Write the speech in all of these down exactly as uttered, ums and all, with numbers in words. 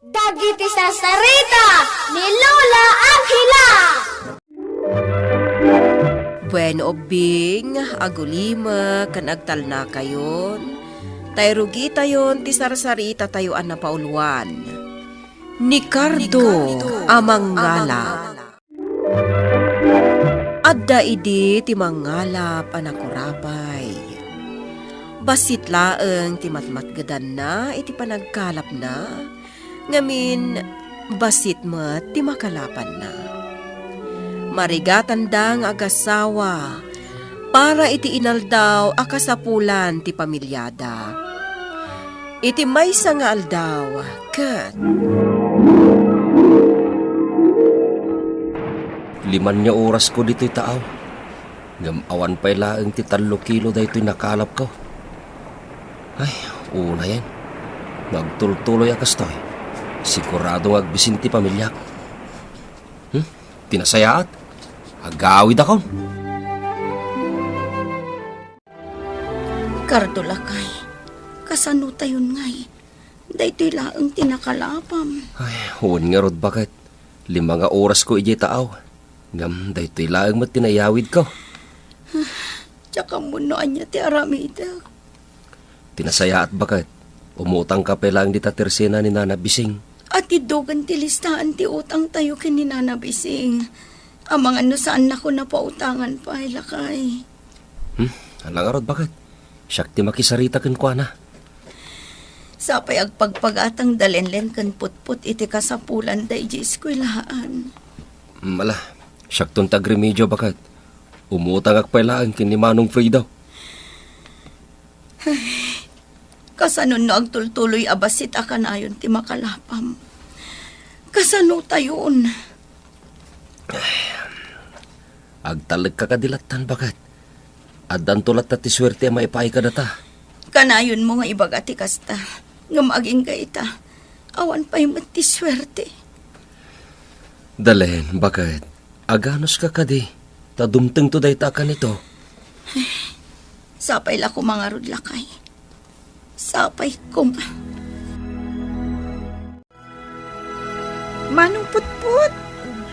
Dagiti sarsarita ni Lola Angela. Wen ubbing, agulimek ken agtalnakayon, ta irugitayon ti sarsaritatayo a napauluan. Ni Cardo a Mangngala. Adda idi ti mangngalap a nakurapay. Bassit laeng ti matmatgedanna iti panagkalapna, ngamin, bassit met ti makalapanna. Marigatanda nga agasawa para iti inaldaw a kasapulan ti pamiliada. Iti maysa nga aldaw, ket liman nga orasko ditoy taaw, ngem awan pay laeng ti tallo kilo daytoy nakalapko. Ay, unayen. No agtultuloy a kastoy, sigurado nga agbisin ti pamiliak. Hmm? Ti nasayaat, agawidakon. Cardo, lakay, kasano tayon ngay? Daytoy laeng ti nakalapam. Ay, wen ngarud, baket. Lima nga orasko idiay taaw. Ngem daytoy laeng met ti naiyawidko. Diak ammo no ania ti aramidek. Ti nasayaat, baket, umutangka pay laeng dita tersena ni Nana Bising. Atidogen ti listaen ti utangtayo ken ni Nana Bising. Amangan no saannakon a pautangan pay, lakay. Hmm? Ala ngarud, baket. Siak ti makisarita kenkuana. Sapay agpagpagatangda Lenlen ken Putput iti kasapulanda idiay eskuelaan. Hmm, ala, siakton ti agremedio, baket. Umutangak pay laeng ken ni Manong Fredo. Kasano no agtultuloy a bassit a kanayon ti makalapam? Kasano tayon? Agtalekka kadi lattan, baket. Addanto latta ti suerte a maipaay kadata. Kanayonmo nga ibaga ti kasta, ngem agingga ita, awan pay met ti suerte. Dalen, baket. Aganuska kadi, ta dumtengto dayta a kanito. Sapay la koma ngarud, lakay. Sapay koma. Manong Putput,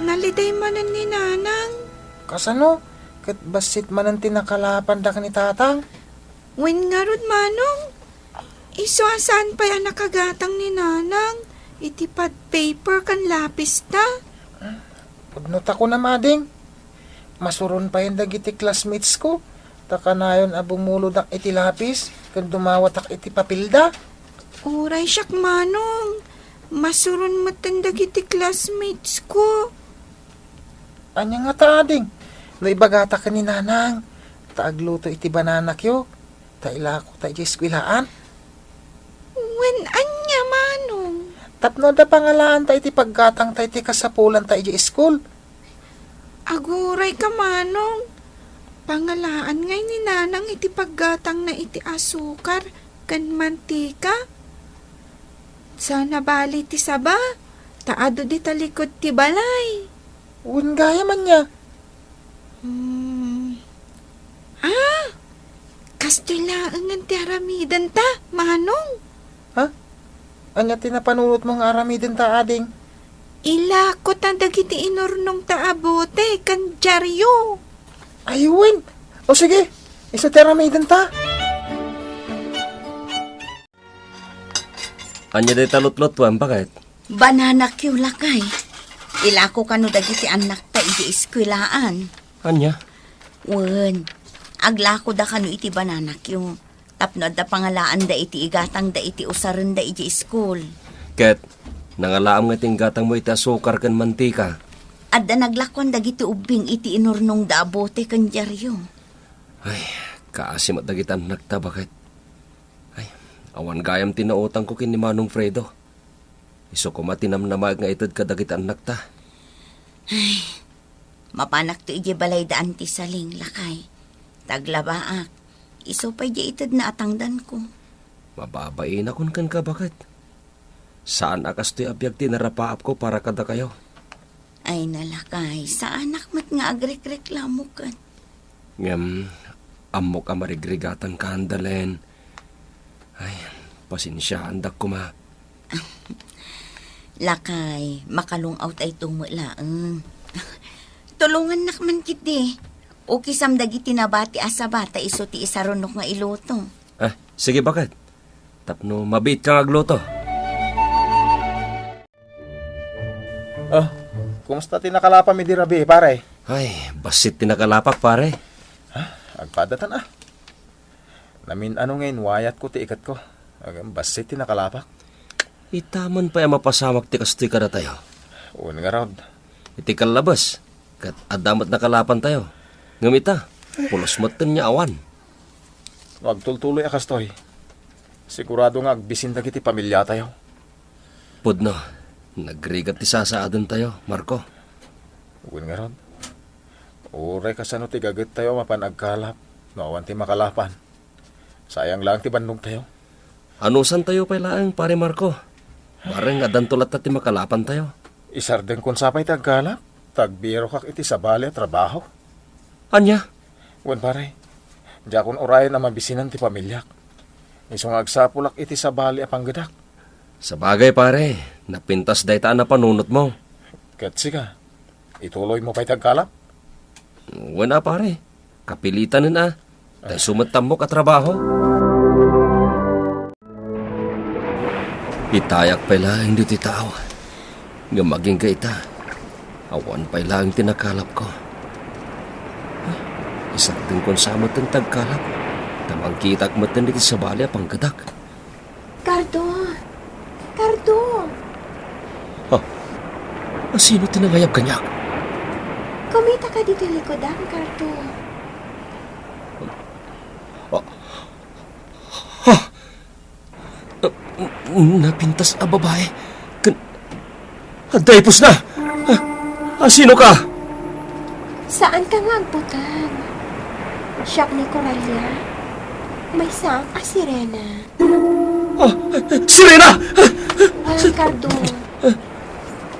naliday manen ni Nanang. Kasano? Ket bassit manen ti nakalapandak ni Tatang? Wen ngarud, Manong. Isu a saan pay a nakagatang ni Nanang iti pad paper ken lapista. Pudno ta kunam, ading. Masuron payen dagiti classmates ko, ta kanayon a bumulodak iti lapis ken dumawatak iti papelda. Uray siak, Manong, masuron metten dagiti classmates ko. Ania ngata, ading? No ibagata ken ni Nanang, ta agluto iti bananakyo, ta ilako ta idiay eskuelaan. Wen ania, Manong? Tapno adda pangalaanta iti paggatangta iti kasapulanta idiay iskul. Aguray ka, Manong. Pangalaan ngay ni Nanang iti paggatangna iti asukar ken mantika. Saan a bali ti saba, ta adu dita likud ti balay. Wen gayam, ania? Hmm. Ah! Kastoy laengen ti aramidenta, Manong. Ha? Ania ti napanunotmo nga aramidenta, ading? Ilako ta dagiti inurnongta a bote ken diario. Ay, wen. O sige, isu ti aramidenta. Ania dayta lutlutuem, baket? Bananakyo, lakay. Ilako kano dagiti annakta iti eskuelaan. Ania? Wen, aglakoda kano iti bananakyo. Tapno adda pangalaanda iti igatangda iti usarenda iti iskul. Ket, nangalaam nga ti inggatangmo iti asukar ken mantika. Adda naglakuan dagiti ubbing iti inurnongda a bote ken diario. Ay, kaasi met dagiti annakta, baket. Ay, awan gayam ti nautangko ken ni Manong Fredo. Isu koma ti namnamaek nga ited kadagiti annakta. Ay, mapanakto idiay balayda Anti Saling, lakay. Ta aglabaak, isu pay diay itedna a tangdanko. Mababainakon kenka, baket. Saan a kastoy a biag ti narapaapko para kadakayo. Ay, nalakay, saanak met nga agrekreklamo ket. Ngem, ammok a marigrigatanka, Andalen. Ay, pasensiaandak koma. Lakay, makalung-awtayto met laeng. Tulongannak man ketdi. Ukisam dagiti nabati a saba ta isu ti isarunok nga iluto. Ah, sige, baket. Tapno mabiitka nga agluto. Ah, kumusta ti nakalapam idi rabii, pare? Ay, bassit ti nakalapak, pare. Ah, agpadatan, ah. Namin-ano nga inwayatko ti iketko. Agam, bassit ti nakalapak. Ita man pay a mapasamak ti kastoy kadatayo. Wen ngarud. Iti kallabes, ket adda met nakalapantayo. Ngem ita, pulos metten nga awan. No agtultuloy a kastoy, sigurado nga agbisin dagiti pamiliatayo. Pudno, nagrigat ti sasaadentayo, Marco. Wen ngarud, uray kasano ti gagettayo a mapan agkalap no awan ti makalapan. Sayang laeng ti bannogtayo. Anusantayo pay laeng, Pare Marco. Bareng addanto latta ti makalapantayo. Isardengkon sa pay ti agkalap, ta agbirokak iti sabali a trabaho. Ania? Wen, pare, diakon urayen a mabisinan ti pamiliak. Isu nga agsapulak iti sabali a panggedak. Sabagay, pare, napintas dayta a napanunotmo. Ket sika, ituloymo pay ti agkalap? Wen a, pare. Kapilitanen a. Ta isu met ti ammok a trabaho. Itayak pay laeng ditoy tao. Ngem agingga ita, awan pay laeng ti nakalapko. Isardengkon sa metten ti agkalap, ta mangkitak metten iti sabali a panggedak. Cardo! Cardo! Ah, asino ti nangayab kaniak? Kumita ka ditoy likudan, Cardo. Ah, ah, napintas a babae. Kan, adda ipusna. Ah, asino ka? Saan ka nga agbuteng. Siak ni Coralia. Maysaak a Sirena. Ah, Sirena! Ay, Cardo.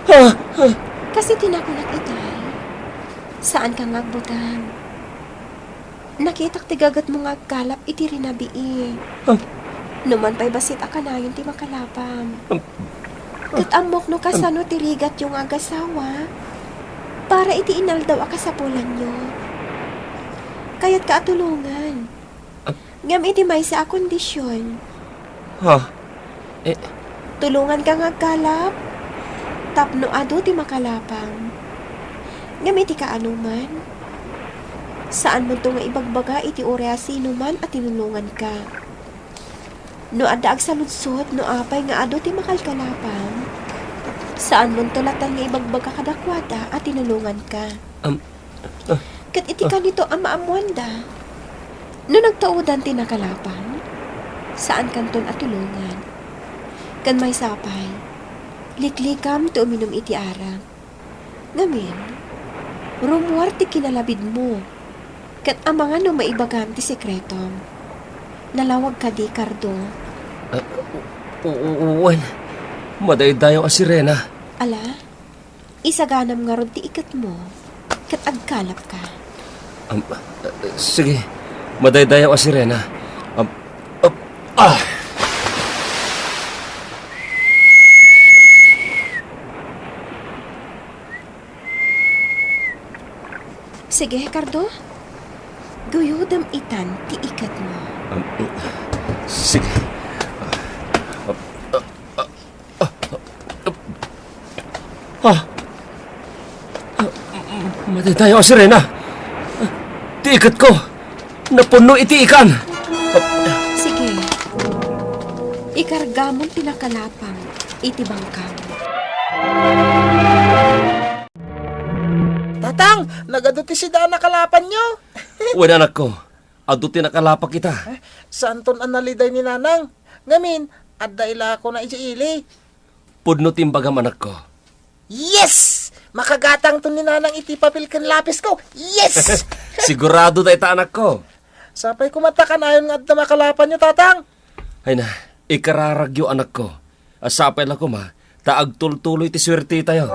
Ah, ah. Kas iti nakunak itay, saan ka nga agbuteng. Nakitak ti gagetmo nga agkalap iti rinabii. Ah. Numan pay bassit a kanayon ti makalapam. Ah. Ket ammok no kasano ti rigatyo nga agasawa para iti inaldaw a kasapulanyo. Kayatka a tulongan. Ah. Ngem iti maysa a kondision. Ha? Eh. Tulonganka nga agkalap tapno adu ti makalapam. Ngem iti kaanoman, saanmonto nga ibagbaga iti uray a sinuman a tinulonganka. No adda agsaludsod no apay nga adu ti makalkalapam, saanmonto latta nga ibagbaga kadakuada a tinulonganka. Am, ah, ket iti ah. Kanito a maammoanda, no nagtaudan ti nakalapam, saankanton a tulongan. Ken maysa pay, liklikam ti uminum iti arak. Ngamin, rummuar ti kinalabidmo, ket amangan no maibagam ti sekretom. Nalawag kadi, Cardo? Ah, u-, u-, u-, wen, madaydayaw a Sirena. Ala, isaganam ngarud ti iketmo, ket agkalapka. Am, ah, sige, madaydayaw a Sirena. Am, am, ah! Sige, Cardo. Guyodem itan ti iketmo. Um, sige. Ah! Madaydayaw a Sirena! Ti iketko! Napunno iti ikan! Sige. Ikargamon ti nakalapam iti bangkam. Tatang, nagadu ti sida a nakalapanyo. Wen, anakko, adu ti nakalapak ita. Eh, saanton a naliday ni Nanang? Ngamin, adda ilakona idiay ili. Pudno ti imbagam, anakko. Yes! Makagatangton ni Nanang iti papel ken lapisko. Yes! Sigurado dayta, anakko. Sapay koma ta kanayon nga adda makalapanyo, Tatang. Ay na, ikararagyo, anakko. A sapay la koma, ta agtultuloy ti suertetayo.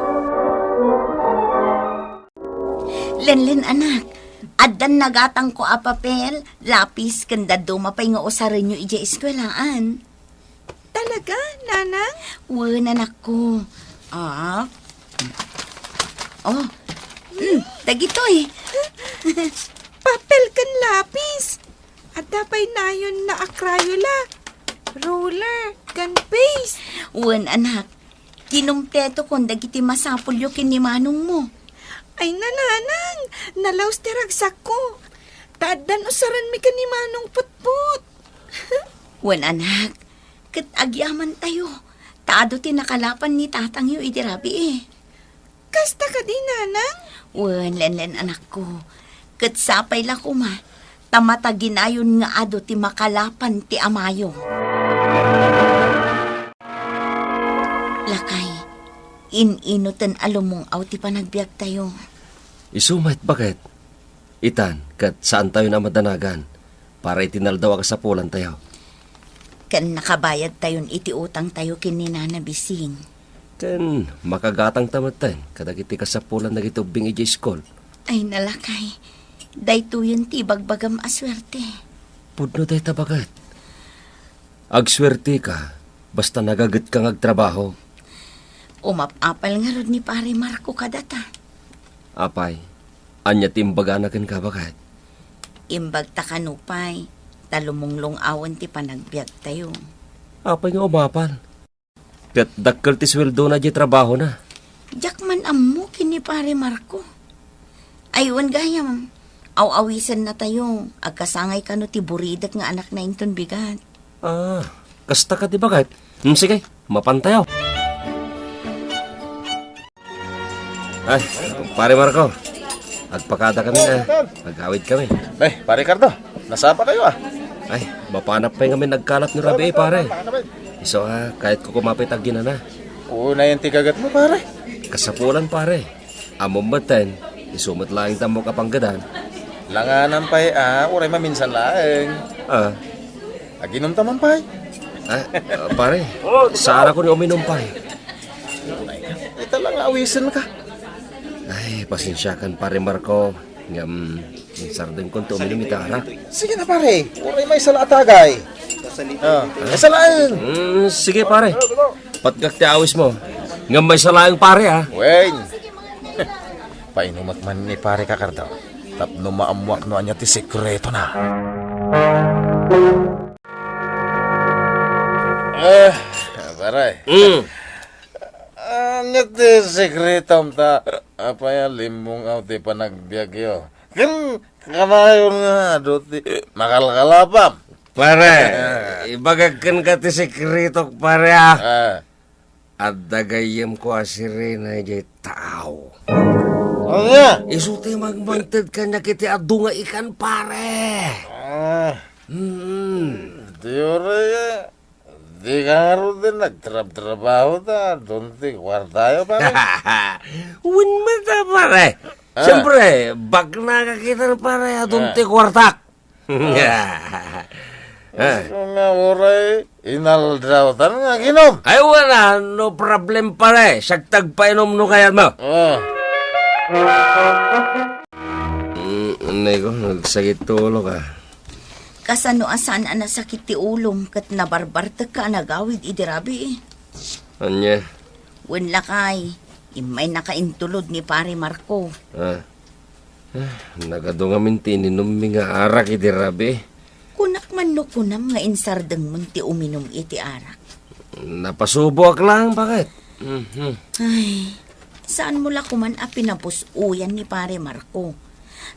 Lenlen, anak, addan nagatangko a papel, lapis, ken dadduma pay nga usarenyo idiay eskuelaan. Talaga, Nanang? Wen, anakko. Ah? Oh, mm, dagitoy. Papel ken lapis. Adda pay nayon na a Crayola, ruler, ken paste. Wen, anak, kinumtetokon dagiti masapulyo ken ni manongmo. Ay, nanang, nalaus ti ragsakko. Ta addan usaranmi ken ni Manong Putput. Wen, anak, ket agyamantayo, ta adu ti nakalapan ni tatangyo idi rabii. Kasta kadi, nanang? Wen, Lenlen, anakko, ket sapay la koma, ta mataginayon nga adu ti makalapan ti amayo. Lakay, in-inoten a lumung-aw ti panagbiagtayo. Isu met, baket. Itan, ket saantayon a madanagan para iti naldaw a kasapulantayo. Ken nakabayadtayon iti utangtayo ken ni Nana Bising. Ken makagatangta metten kadagiti kasapulan dagiti ubbing idiay iskul. Ay, nalakay, daytoyen ti ibagbagam a suerte. Pudno dayta, baket. Agsuerteka, basta nagagetka nga agtrabaho. Umap-apal ngarud ni Pare Marco kadata. Apay, ania ti imbagana kenka, baket? Imbagta kano pay, ta lumunglung-awen ti panagbiagtayo. Apay nga umapal? Ket dakkel ti sueldona diay trabahona. Diak man ammo ken ni Pare Marco. Ay, wen gayam, aw-awisennatayo, agkasangay kano ti buridek nga anakna inton bigat. Ah, kasta kadi, baket? Hmm, sige, mapantayo. Ay, Pare Marco, agpakada kami, ah. Agawid kami. Ay, Pare Cardo, nasapa kayo, ah. Ay, mapanap pay ngamin nagkalap ni Rabi, pare. Isu a, kayatko koma pay ti agginana. Unayen ti gagatmo, pare. Kasapulan, pare. Ammom metten, isu met laeng ti ammok a panggedan. Langanan pay, ah, uray maminsan laeng. Ah. Aginumta man pay. Ah, ah, pare, saanakon nga uminum pay. Ita la nga awisenka. Ay, pasensiakan, Pare Marco. Ngem, insardengkon ti uminum iti arak. Sige na, pare. Uray maysa la a tagay. Ah, maysa laeng. Mm, sige, pare. Patgak ti awismo. Ngem maysa laeng, pare, ah. Wen. Painumek man ni Pare Kakardo tapno maammuak no ania ti sekretona. Eh, pare. Mm. Ania ti sekretom ta apay a limmong-aw ti panagbiagyo? Ken kanayon nga adu ti makalkalapam. Pare, ibagak kenka ti sekretok, pare, ah. Ah. Adda gayyemko a sirena idiay taaw. Ania? Isu ti mangmangted kaniak iti adu nga ikan, pare. Ah. Mm. Di uray, eh. Dika ngarud nagtrabtrabaho ta adun ti kuartayo, pare? Wen met a, pare. Ah. Siempre, baknaka ketdin, pare, adun ti kuartak. Ah. Isu nga uray inaldawtan nga aginum. Ay, wala, no problem, pare. Siak ti agpainom no kayatmo. Ah. Mm, anay ko, nagsakit ti ulok, ah. Kasano a saan a nasakit ti ulom ket nabarbartekka a nagawid idi rabii? Ania? Wen lakay, immaynaka intulod ni Pare Marco. Ah. Ah, nagadu ngamin ti ininummi nga arak idi rabii. Kunak man no kunam nga insardengmon ti uminum iti arak. Napasuboak laeng, baket. Mhm. Ay, saanmo la koman a pinabus-oyan ni Pare Marco.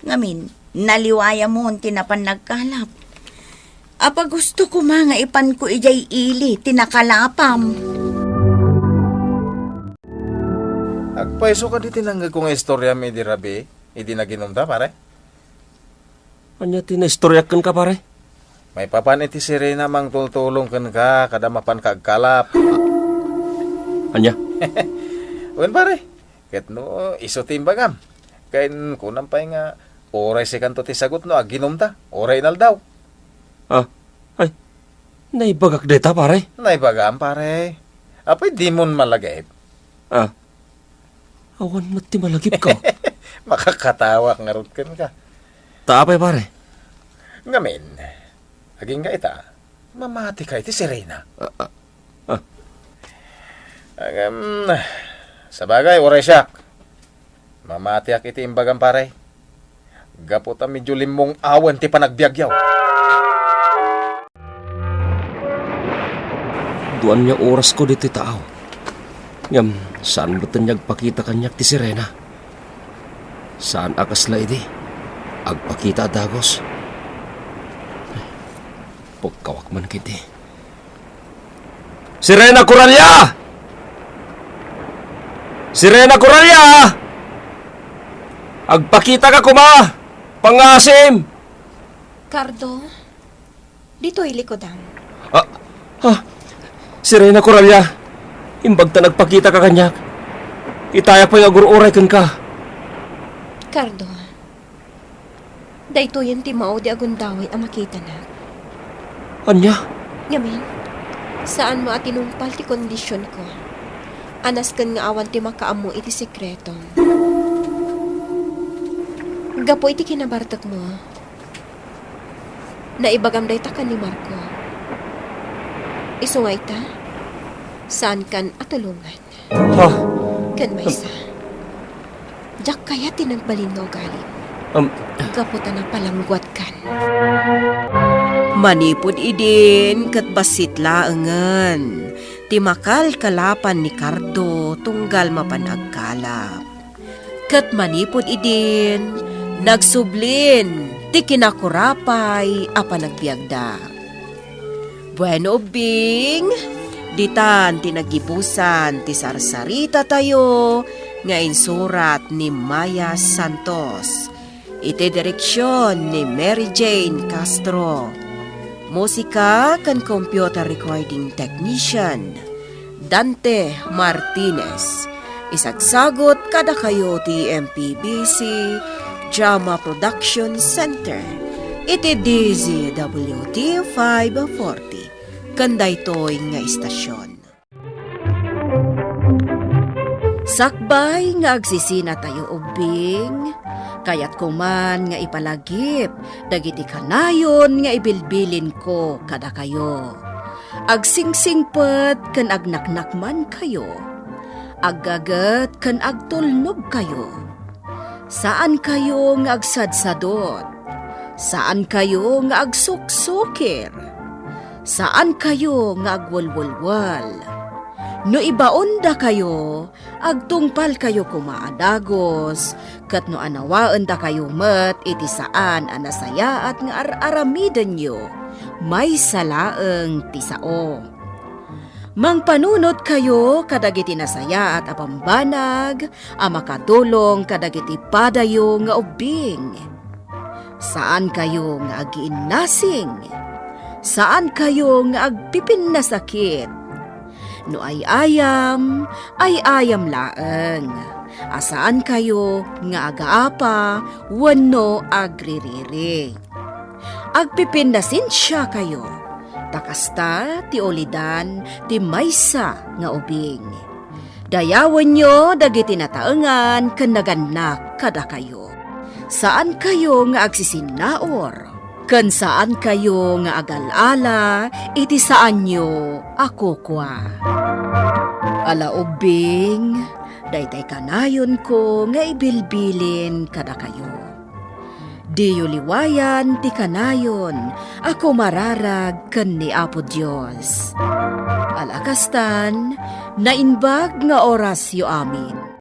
Ngamin, naliwayamon ti napan nagkalap. Apa gusto koma nga ipanko idiay ili ti nakalapam? Agpayso kadi ti nangngegko nga istoriam idi rabii, idi naginumta, pare? Ania ti naistoriak kenka, pare? Maipapan iti sirena mangtultulong kenka kada mapanka agkalap. Ania? Wen, pare. Ket no isu ti imbagam, ken kunam pay nga uray sikanto ti sagut no aginumta, uray inaldaw. Ah, ay, naibagak dayta, pare? Naibagam, pare. Apay, dimon malagip? Ah, awan met ti malagipko. Makakatawak ngarud kenka. Ta apay, pare? Ngamin, agingga ita, mamatika iti sirena. Ah, ah, ah. Agam, Sabagay, uray siak, mamatiak iti imbagam, pare. Gapu ta medyo limmong-awen ti panagbiagyo. Dua ania orasko ditoy taaw. Ngem saan metten nga agpakita kaniak ti sirena. Saan a kasla idi. Agpakita a dagus. Pagkawak man kiti. Sirena Corella! Sirena Corella! Agpakita ka koma! Pangasim! Cardo, ditoy likudam. Ah, ah, Sirena Corella, imbag ta nagpakita ka kaniak. Itaya pay nga agur-uray kenka. Cardo, daytoyen ti maudi a gundaway a makitanak. Ania? Ngamin, saanmo a tinungpal ti kondisionko. A nasken nga awan ti makaammo iti sekretom. Gapu iti kinabartekmo, naibagam dayta ken ni Marco. Isu nga ita, saankan a tulongan. Ha? Ken maysa, diak kayat ti nagbalin nga ugalim. Am- Gapu ta napalangguatkan. Manipud idin ket bassit laengen ti makalkalapan ni Cardo tunggal mapan agkalap. Ket manipud idin, nagsublin ti kinakurapay a panagbiagda. Bueno, ubbing, ditan ti nagibusan ti sarsaritatayo nga insurat ni Maya Santos. Iti direksion ni Mary Jane Castro. Musika ken computer recording technician, Dante Martinez. Isagsagut kadakayo ti M P B C Drama Production Center iti D Z W T five forty ken daytoy nga istasion. Sakbay nga agsisinatayo ubbing, kayatko man nga ipalagip dagiti kanayon nga ibilbilinko kadakayo. Agsingsingpet ken agnaknakmankayo. Aggaget ken agtulnogkayo. Saankayo nga agsadsadot. Saankayo nga agsuksukir. Saankayo nga agwelwelwel. No ibaondakayo, agtungpalkayo koma a dagus, ket no anawaendakayo met iti saan a nasayaat nga ar-aramidenyo, maysa laeng ti sao. Mangpanunotkayo kadagiti nasayaat a bambanag a makatulong kadagiti padayo nga ubbing. Saankayo nga agiinnasing. Saankayo nga agpipinnasakit. No ay-ayam, ay-ayam laeng. A saankayo nga agaapa wenno agririri. Agpipinnasensiakayo, ta kasta ti ulidan ti maysa nga ubing. Dayawenyo dagiti nataengan ken nagannak kadakayo. Saankayo nga agsisinnaur, ken saankayo nga agal-ala iti saanyo a kukua. Ala ubbing, daytay kanayonko nga ibilbilin kadakayo. Diyo liwayan ti kanayon a kumararag ken ni Apo Dios. Ala kastan, naimbag nga orasyo amin.